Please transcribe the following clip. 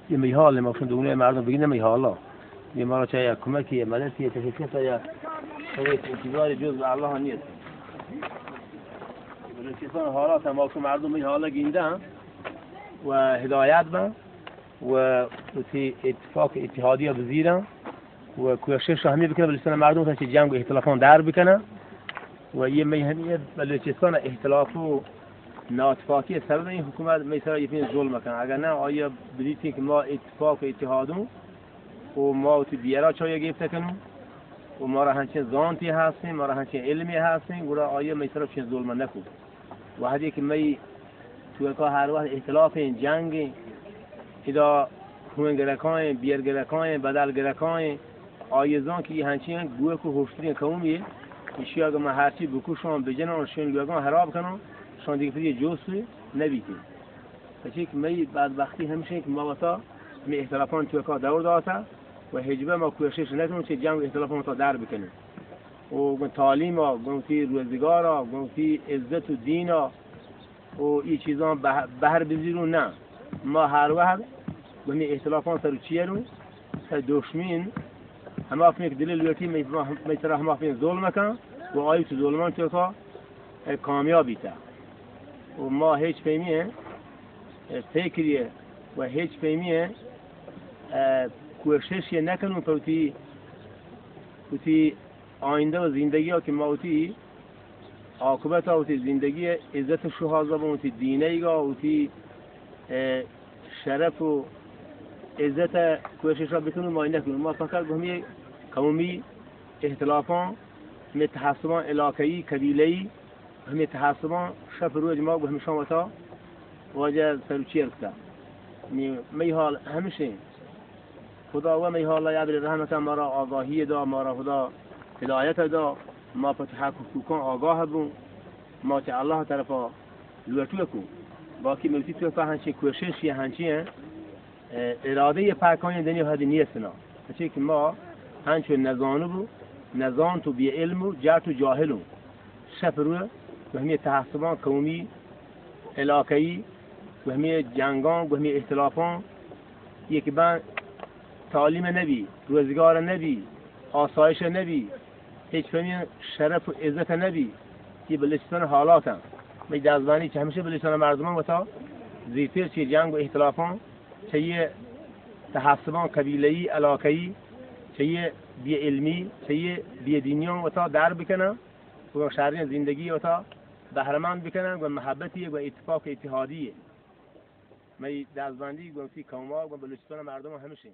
یہ می حال، ما شون دنیا مردم بگیرن می حالا. یہ مارا چاہے یک کمکی، یک مددی، یک چیزی کسا یا یک انتظاری جز اللہ نیست. بلوچستان حالات هم، ما که مردم می حالا گیندن و هدایت بن و وتی اتفاق اتحادی بزیرن و کوشش همی بکنن بلوچستان مردم تا چه جنگ و اختلافان در بکنن. و یہ می همی بلوچستان اختلاف و ناتفاقی سبب این حکومت می سر یه ظلم کن. اگر نه آیا بدیتی که ما اتفاق و اتحادون و ما وتی بیرا چایا گرفته کنون و ما را هنچین زانتی هستین، ما را هنچین علمی هستین، گڑا آیا می سر چین ظلم نکو. وهدی که می توکا هر وقت اختلاف این جنگ این، ادا خون گرکاین، بیر گرکاین، بدل گرکاین، آیزان که هنچین گوک و هشترین قومی، ایشی اگه من هرچی بکشان، بجنان، شین لوگان حراب کنان، شان دیگه پدی جوست نبیتی. پچه که می بدبختی همیشه که ما وتا می اختلافان توکا دور داتا و هجبه ما کوشش نکنون چه جنگ و اختلافان وتا در بکنیم. و گون تعلیم ها، گون تی روزگار ها، گون تی عزت و دین ها، و ای چیزان بہ-، بہر بزیرون نه. ما هر وقت گونی اختلافان سر چیرون، سر دشمن، هما فیک دل لوٹی می، می سر هما فیک ظلم کن و آئی تو ظلمان توکا کامیابی تا. و ما هیچ پیمی فکری و هیچ پیمی کوشش نکنون که وتی، وتی آینده و زندگی ها که ما وتی عاقبت ها وتی زندگی عزت شوهازا بون، وتی دینه ایگا، وتی، اه، شرف و عزت کوشش ها بکنون، ما نکنون. ما فقط به همی قومی اختلافان، می تعصبان علاقه‌ای، قبیله‌ای، همی تعصبان شپ روز ما به همیشان وتا واجه سر چیر کتا. نی می حال همیشه خدا و می حالا یه بری رحم کن، ما را آگاهی دا، ما را خدا هدایت دا، ما په حق حقوقان آگاه بون، ما چه الله طرفا لوٹو کو. باقی موتی تو که هنچین کوشش یا هنچین، اه، اراده پاکانی دنیا هدی نیستنا. هچی که ما هنچو نزانو بو، نزان تو بی علم و جهت و جاهلو. شپ رو و همی تعصبان قومی، علاقه‌ای، و همی جنگان، و همی اختلافان، یکی بان تعلیم نبی، روزگار نبی، آسایش نبی، هیچ فهمی شرف و عزت نبی. ای بلوچستان حالات هم. می دزبانی چه همیشه بلوچستان مردمان وتا زیتر چی جنگ و اختلافان، چه یه تعصبان قبیله‌ای، علاقه‌ای، چه یه بی علمی، چه یه بی دینیان وتا در بکنن و شهرین زندگی وتا بهرمند بکنن و محبتی و اتفاق اتحادی. می دزبندی گون تی قوما، گون بلوچستان مردم همیشه.